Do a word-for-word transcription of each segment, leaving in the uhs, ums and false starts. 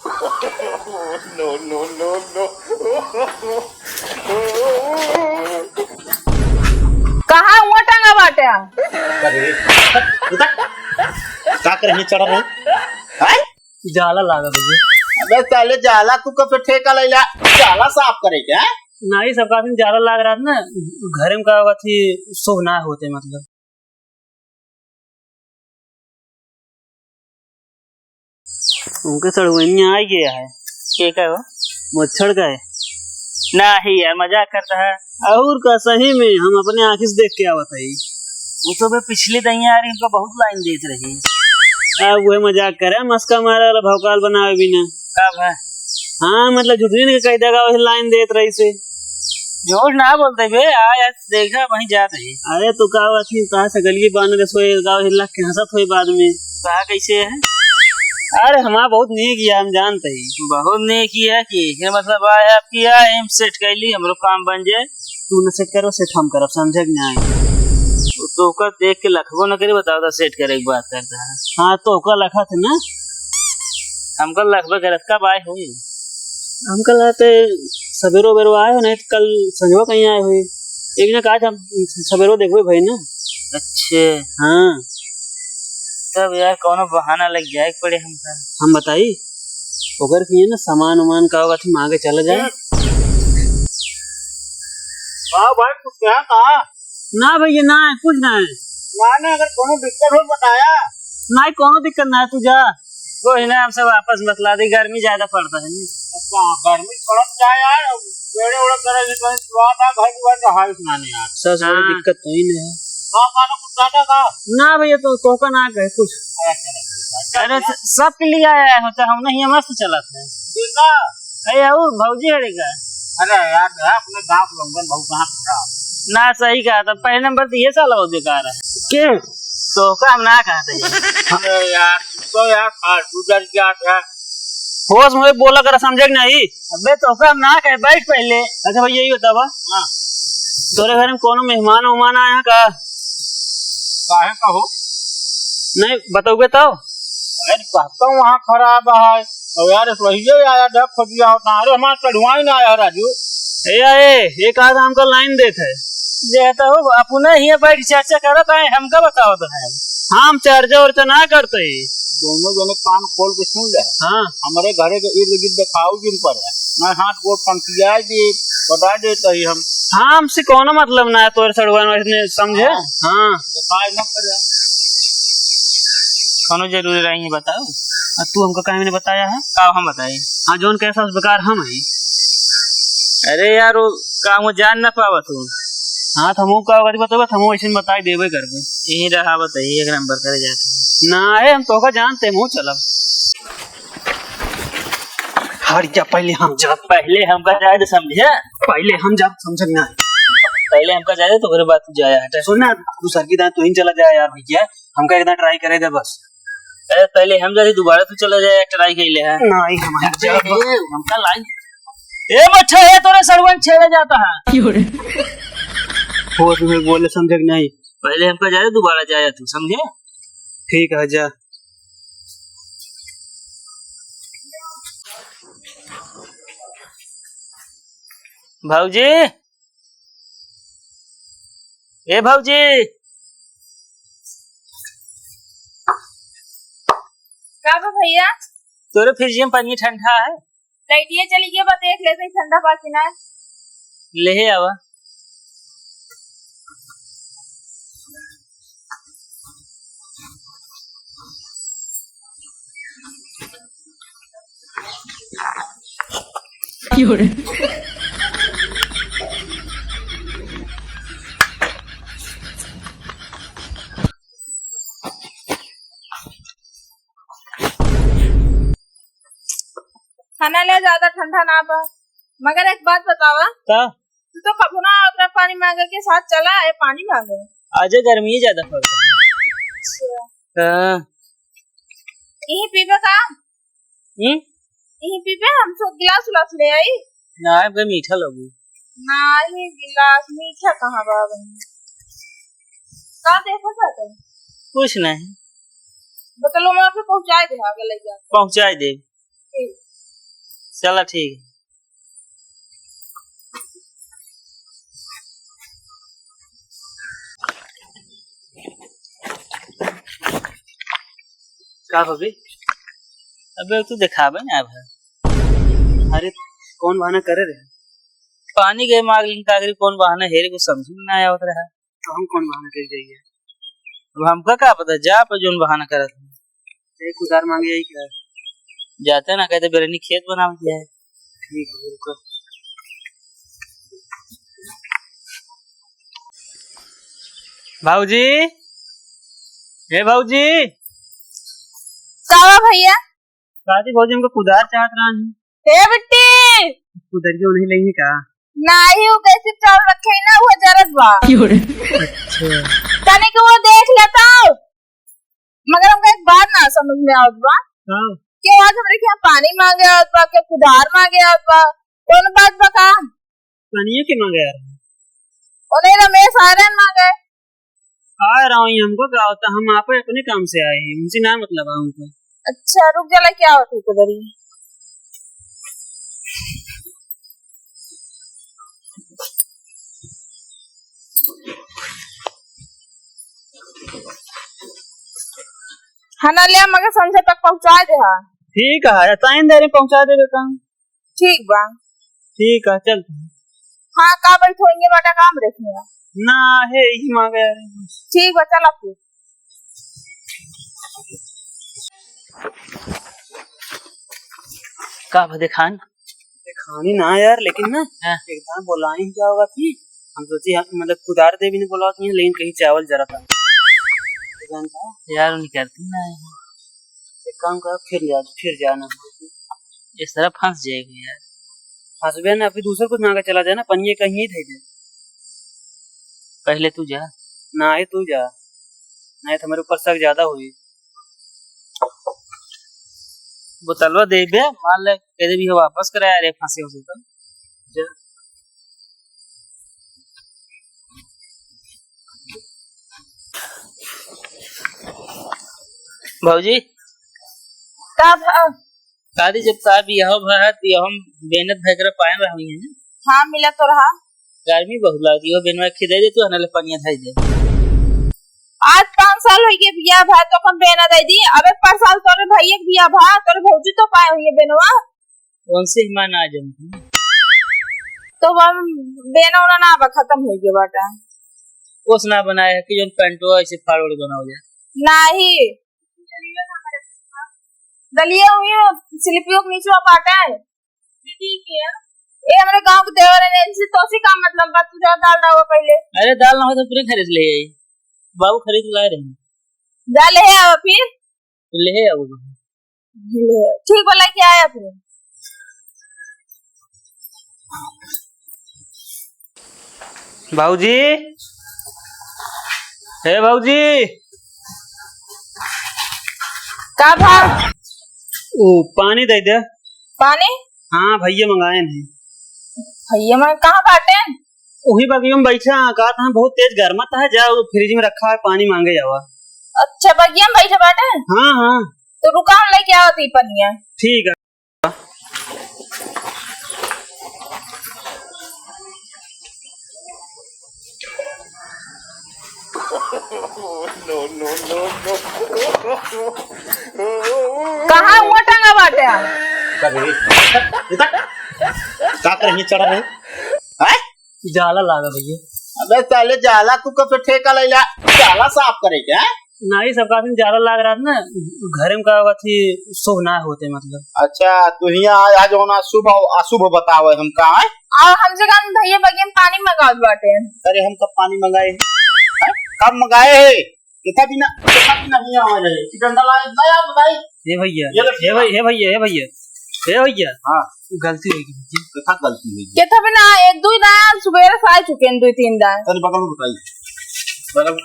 No, no, no, no। कहाँ हुआ टंगा बाटे? अरे, उधर, उधर। का करे चढ़ रहे? हैं? जाला लागा भैया। अबे साले, जाला तू कब से ठेका ले ला? जाला साफ करे क्या? नहीं, सबका दिन जाला लाग रहा था ना, घरे में का होगा थी, शुभ ना होते मतलब। उनके सड़ुआइया आ गया है। के का हो? मच्छर का है? नहीं यार, मजाक करता है। और का, सही में हम अपने आँखी से देख के आवत है। वो तो बे पिछली दहिया यार, इनका बहुत लाइन देत रही। अब वह मजाक करे, मस्का मारे वाला भौकाल बनावे बिना। का भाई? हाँ, मतलब झुटरीन के कह देगा, वही लाइन देत रही से। झूठ ना बोलते बे, आ यार। देखा, वहीं जात है। अरे, तो का बात है, कहाँ से गलिए बांध रहे सोए, गाँव हिला के हंसत होए बाद में। कहा कैसे है? अरे, हमारा बहुत नेक है, हम जानते ही। बहुत नेक है कि ये मतलब आए आपकी, आए हम सेट कर ली, हमरो काम बन जाए। तू न सेट करो, सेट हम करब, समझे कि नहीं? वो तो ओकर देख के लखबो न करे, बताओ तो सेट करे की बात करता है। हाँ, तो ओकर लखा थे ना। हमका लखबे करत, कब आए हुई? हमका लाते सवेरो बेरो आए हो, नहीं तो कल संझवा कहीं आए हुई। एक जन कहा था, हम सवेरो देखबे भाई ना। अच्छे। हाँ। तब यार कौनो बहाना लग जाए के पड़े हमका। हम बताई, ओकर की है ना, सामान उमान का होगा, थी मांगे चला जाए। हाँ भाई, कुछ कहा, कहा? ना भैया, ना है, कुछ ना है। ना, ना, अगर कोनो दिक्कत हो, बताया। नहीं, कोनो दिक्कत ना है, तू जा। कोई ना, हमसे वापस बतला दे, गर्मी ज्यादा पड़ता है नी। अच्छा, गर्मी पड़त क्या यार, अब पेड़े उड़े करे भी कहीं स्वाद आ, घर की बात हाइट ना नहीं यार। सस बड़ी हाँ। दिक्कत तो ही नहीं है। का, का ना कुछ ज्यादा का? ना भैया, तो, तो का ना कहे कुछ। अच्छा, अच्छा, अच्छा। अरे, स-, सब के लिए आया है, होता हम नहीं, मस्त चलत है। ठीक है। अरे, और भौजी हड़े का? अरे यार, यार, अपने गाँव के लोगन बहुत कहाँ खराब। ना, सही कहा था, पहले नंबर तो ये साला बहुत बेकार है। क्यों? तो का हम ना कहते हैं। अरे यार, तू तो यार फालतू डर गया था। होश में बोला कर, समझे कि नहीं? अबे तो का हम ना कहे, बैठ पहले। अच्छा भाई, यही बतावा। हाँ। तोरे घर में कोनो मेहमान उहमान आया का? काहे का हो? नहीं, बतौबे तो। अरे, कहता हूँ, वहाँ खराब है। और यार, वही आया, जब खोजिया होता। अरे, हमारा चढ़ुआ ही ना आया, राजू। ए, ए, एक आध हमका लाइन देत है। ये तो हो, अपने ही बैठ चर्चा करत है, हमका बतावत है। हम चर्चा उर्चा ना करते ही। दोनों जने कान खोल के सुन ले। हाँ। हमारे घरे के इर्द गिर्द देखाऊ जिन पर है। मैं हाथ गोड़ पंखिया दे, बता देता ही हम। हमसे कोनो मतलब ना है तोर सड़ुआ में, इतने समझे? हाँ। हाँ। दिखाई ना पड़े। कोनो जरूरी रही है, बताओ। आ, तू हमका काहे में बताया है? का हम बताई? हाँ, जौन कैसा उस बेकार हम है। अरे यार, वो का हम जान ना पावत हो। हाँ, तो हमहू का करी बताओ, तो हमहू ऐसे में बताई देबे करबे। यही रहा, बताइए, एक नंबर करे जाते। ना है, हम तोका जानते, हमहू चलब। हट जा, पहले हम जात। पहले हमका जाए तो समझे। पहले हम जात, समझे ना। पहले हमका जाए तो ओकरे बाद तू जाया, हटे। सुन ना, दूसर की दाएं तू ही चला जाए यार भैया, हमका एक दाएं ट्राई करे दे बस। अरे पहले हम जाते, दोबारा तू चला जाए, ट्राई कर ले है। नहीं, हम हट जाए। ए, हमका लाइन। ए, बच्चा, ए, तोरे सड़वन छेड़े जाता है। क्यों रे? होश में बोले, समझे कि नहीं? पहले हमका जाए, दोबारा जाए तू, समझे? ठीक है, जा। भौजी, ए भौजी। का बा भैया? तोरे फ्रिज में पानी ठंडा है? लाइटिया चली गई बा, देख लेते ठंडा बा कि ना। ले आवा। खाना ले, ज्यादा ठंडा ना बा। मगर एक बात बतावा। का? तू तो कबो ना आवत रहा पानी मांगे के, साथ चला है पानी मांगे। आजे गर्मी ज्यादा पड़ रही है। अच्छा। हाँ। यही पीबे का? हम्म? यही पीबे, हम सब गिलास उलास ले आई। ना, हमके मीठा लगी। नहीं, गिलास मीठा कहाँ बा बहन? का देखा था तुम? कुछ नहीं। बोतलों में आपको पहुँचाए दे, आगे ले जा। पहुँचाए दे। ठीक। चला ठीक है। का भाभी? अबे तू देखाबे ना अब। अरे कौन बहाना करे रहे? पानी गए मांग लिन कागरी कौन बहाना हेरे को समझ में ना आवत रहा। तो हम कौन बहाना कर जाइए? अब हमका का पता, जा पे जोन बहाना करत है। एक उधार मांगे आई क्या? जाते ना कहते बेरनी खेत बना दिया है। ठीक है, रुको। भौजी, हे भौजी। का बा भैया? शादी भौजी हमको कुदार चाहत रहा है। हे बिट्टी। कुदरियो नहीं लेंगे का? नाही, वो कैसे चावल रखे है ना, वो जरत बा। क्यों रे? अच्छा। तने के वो देख लेता हूँ। मगर हमका एक बात ना समझ में आवत बा। हाँ। कि आज हमरे के यहाँ पानी मांगे आवत बा, कि कुदार मांगे आवत बा, कौन बात बा का? पानिये के मांगे आ रहे हैं। उन्हें रमेश आ रहे हैं मांगे। आ रहा हूँ, हमको क्या होता, हम आप अपने काम से आए हैं, उनसे ना मतलब है हमको। अच्छा, रुक जा, लेके आओ तू तो बड़ी। हाँ ना, ले मगर संझा तक पहुँचा दे। हाँ ठीक है, टाइम दे रहे पहुँचा देबे काम। ठीक बा। ठीक है, चल। हाँ, का बैठो, इहे बाटा काम रखिया। ना, हे, यही मांगे। ठीक बा, चल अब तू। का बा देखान? देखानी ना यार, लेकिन ना, हाँ। एक बार बोलाई क्या होगा कि हम सोची हम, मतलब, कुदार देवी ने बोला कि लेकिन कहीं चावल जरा था। जानता? यार, उन्हीं करती ना है। एक काम कर, फिर जा, फिर जाना। इस तरह फंस जाएगी यार। फंसबे ना, फिर दूसर कुछ मांगे चला जाए ना, पनिये कहीं ही दे दे। पहले तू जा। ना ही तू जा, नहीं तो मेरे ऊपर शक ज्यादा हुई। बोतलवा देबे, मान ले, कह दे भी हो वापस कराया रे, फंसे हो तो। जा। भौजी। का भा? शादी जब ता बियाह भा, बियाह हम बेनत भैकरा पाए रहा हुई है। हाँ, मिला तो रहा। गर्मी बहुत लगती हो, बेनवा खिदे दे तू, हनले पनिया धाई दे। आज पाँच साल हो गए बियाह भा, तो अपन बेना दे दी। अबे पाँच साल तोरे भैया के बियाह भा, तोरे भौजी तो पाए हुई है बेनवा। उनसे ही मैं ना जमती। तो हम बेना उना ना बा, खत्म हो गया बाटा। ओस ना बनाए है कि जोन पैंटो ऐसे फाड़ उड़ बनाओ जाए। नाही। दलिया हुई हो, स्लिपियों के नीचे बाटा है। ठीक है। ए, हमरे गांव के देवर है, इनसे तो सी काम मतलब बा, तू जा दाल रहा पहले। अरे दाल ना हो तो पूरे खरीद ले आई। बाबू खरीद लाए रहे। जा ले आओ फिर। ले आओ। ठीक बा, लेके आया फिर। भौजी, हे भौजी। का भा? ओ, पानी दे दे। पानी? हाँ, भैया मंगाए नहीं। भैया मैं कहाँ बाटे? वही बगिया में बैठा, कहा था बहुत तेज गर्मत है, जाओ फ्रिज में रखा है, पानी मांगे जावा। अच्छा, बगिया में बैठे बाटे? हाँ, हाँ। तो रुका, हम लेके आवत ही पनिया। ठीक है। No, no, no, no। कहाँ हुआ टंगा बाटे? का रे? इधर। का कर रही चढ़ रहे? हैं? जाला लागा भैया। अबे साले, जाला तू कब से ठेका ले ला? जाला साफ करे क्या? नहीं, सबका दिन जाला लाग रहा था ना, घर में का बात ही शुभ ना होते मतलब। अच्छा, तू हियाँ आ, आ जो ना शुभ अशुभ बतावे हमका, हैं? और हमसे कहा भैया बगिया में पानी मंगावत बाटे। अरे हम कब पानी मंगाए हैं? हैं? कब मंगाए हैं? कितना बिना, कितना बिना भैया हमारे रहे? कि डंडा लाए, लाया बताई। हे भैया, ये लो। हे भाई, हे भैया, हे भैया, हे भैया। हाँ। गलती हो गई भैया। कितना गलती हो गई? कितना बिना, एक दो ही ना, सुबह से आ चुके हैं दो तीन दाए। अरे बगल में बताई। बगल में।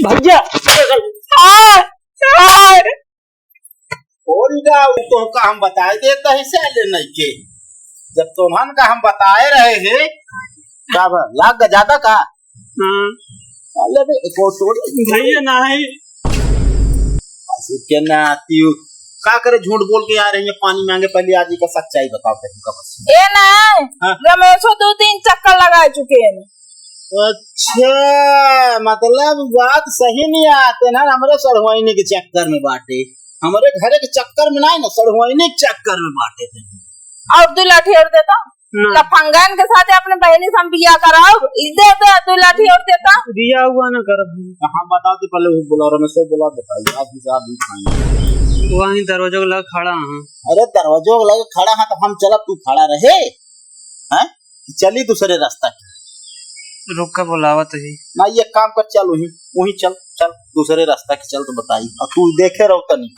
भैया। आ, आ। और का, वो तो का हम बताए देता है से ले नहीं के। जब तोहन का हम बताए रहे हैं, का बा, लाग ज्यादा का? हाँ। अरे बे, एक और तोड़। भैया नहीं। ऐसे क्या ना आती हो? का करे, झूठ बोल के आ रही है पानी मांगे, पहले आज इका सच्चाई बताओ फिर हमका बस। ए ना, हाँ। रमेशो दो तीन चक्कर लगा चुके हैं। अच्छा, मतलब बात सही नहीं आते ना, हमरे सड़हुआइने के चक्कर में बाटे, हमरे घरे के चक्कर में नहीं ना, सड़हुआइने के चक्कर में बाटे। और दो लाठी और देता। ना। लफंगन के साथ अपने बहनी से हम बिया कराओ, इधर तो दो लाठी और देता। बिया हुआ ना करब। हाँ, बता दे पहले, वो बोला रमेश, वो बोला, बताइए, आप हिसाब भी खाएंगे। वहीं दरवाजे के लगे खड़ा हूँ। अरे, दरवाजे के लगे खड़ा है तो हम चलब, तू खड़ा रहे, हैं? चली दूसरे रास्ता के। रुक के बुलावत ही। ना, ये काम कर, चल वहीं, वहीं चल, चल, दूसरे रास्ता के चल तो बताई। और तू देखे रहो तनी।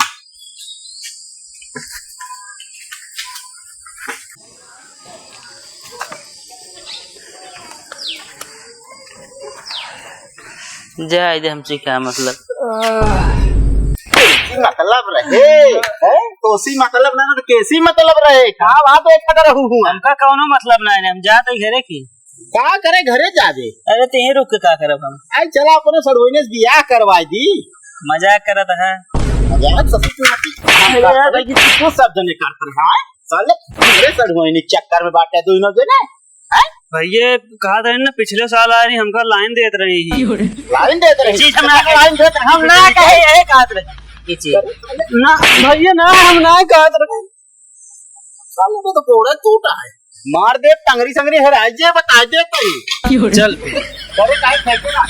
जाए दे, हमसे का मतलब। कैसी मतलब रहे, हैं? तोसी मतलब ना, तो कैसी मतलब रहे? का बात है, खड़ा रहू हूँ। हमका कौनो मतलब ना है, हम जात ही घरे की। का करे, घरे जाबे? अरे, ते ही रुक के का करब हम? आई, चला, अपने सड़ुआइने से बियाह करवाई दी। मजाक करत है। मजाक, ससुर की नाती। अरे यार, तू सब जने करत रहा है। साले, हमरे सड़ुआइने चक्कर में बाटे दोनों जने। हैं? भैया, कहा था ना, पिछले साल आ रही, हमका लाइन देत रही ही। लाइन देत रही? चीज हम ना कहे। लाइन देत रही, हम ना कहे, यही कहत रहे। ये चीज। ना, भैया, ना, हम ना कहत रहे। साले में तो गोड़े टूटा है। मार दे, टंगरी संगरी हराई जे, बता दे तू। चल फिर। अरे, काहे फेंके ना?